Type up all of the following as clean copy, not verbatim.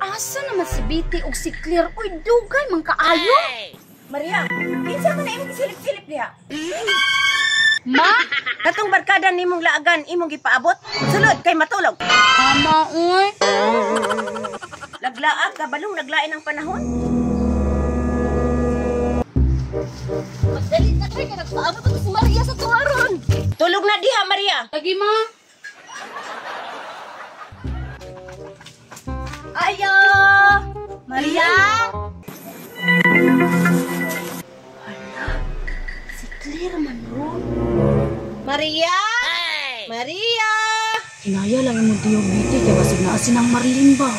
Asa naman si Betty og si Claire? Uy, dugay man kaayo. Maria, kinsa man na imong gisilip-silip diha? Ma? Katong barkada nimong laagan imong gipaabot, sulod kay matulog. Mama, uy. Laglaag ka balong naglain ang panahon. Magdali na kay nagpaabot ako si Maria sa tuwaron. Tulog na diha, Maria. Lagi, ma. Ayo! Maria! Hala, si Claire man ron. Maria! Hey! Maria! Hinaya lang imong tiyog Betty kay basig naa sinang Marlene ba.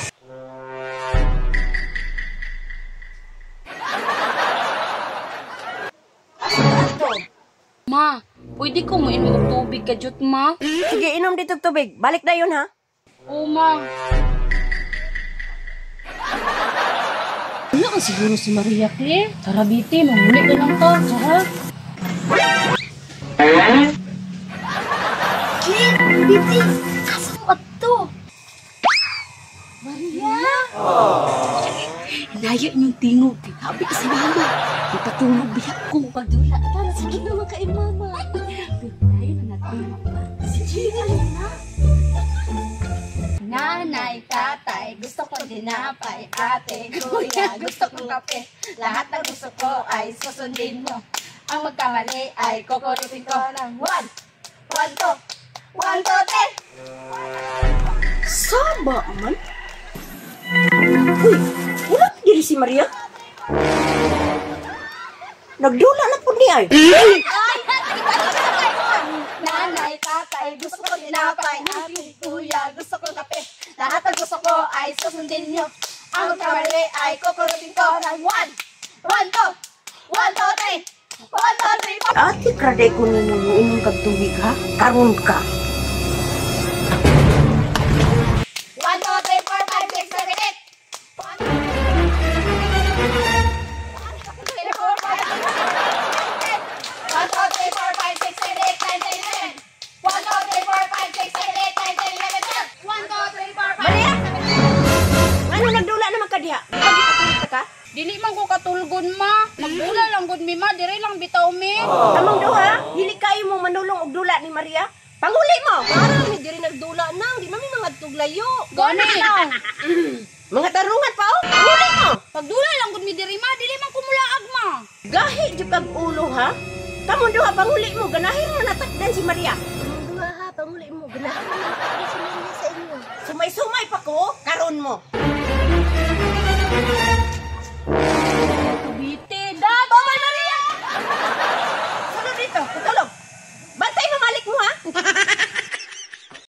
Asa ka ato? Ma, pwede ko mo inom og tubig ka jud, ma? Sige, inom dito tubig. Balik na yun, ha? Oo, ma. Wala ka siguro si Maria, Claire. Tara, Betty, manguli na lang ta. Tara. Claire, Betty, asa mo ato? Maria! Hinaya inyong tingog. Habi ka si Mama. Ipatulog biya ko. Pagdula ta na sige naman kay Mama. Pero tayo na natulog pa. Sige, alam na. Nanay, tatay, gusto ko tinapay. Ate, kuya, gusto ko kape. Lahat ng gusto ko ay susundin mo. Ang magkamali ay kukurutin ko ng 1, 1, 2, 1, 2, 3. Saba man? Uy, wala diri si Maria. Nagdula na po niya ay. Nanay, tatay, gusto ko tinapay. Ate, kuya, gusto ko kape. Lahat ng gusto ko ay susundin nyo. Ang magkamali ay kukurutin ko ng 1, 1, 2, 1, 2, 3, 1, 2, 3, 4. Ate, kraday ko ninyo imong kagtubig ha? Karon ka. 1, 2, 3, 4, 5, 6, 7, 8. 1, 2, 3, 4, 5, 6, 7, 8, 1, 2, 3, 4, 5, 6, 7, 8, 9, 10, 11. 1, 2, 3, 4, 5, 6, 7, 8, 9, 10, 11, 12. 1, 2, 3, 4, 5, Maria! 6, 7, 8. Ngano nagdula naman ka diha? Pagipatulog ka? Dili man ko katulgon, ma. Magdula lang gud mi, ma. Dire lang bitaw mi. Among duha, hili kayo mo manulong og dula ni Maria. Panguli mo! Para mi diri nagdula nang, di mami mga tuglayo. Gani lang. Mga tarungan pa oh! Panguli mo! Pagdula lang gud mi diri, ma. Dili man ko mulaag, ma. Gahi jud kag ulo ha? Kamong duha panguli mo, ganahin mo natakdan si Maria. Among duha ha, panguli mo, ganahan mo natakdan si Maria sa inyo. Sumay-sumay pa ko, karon mo.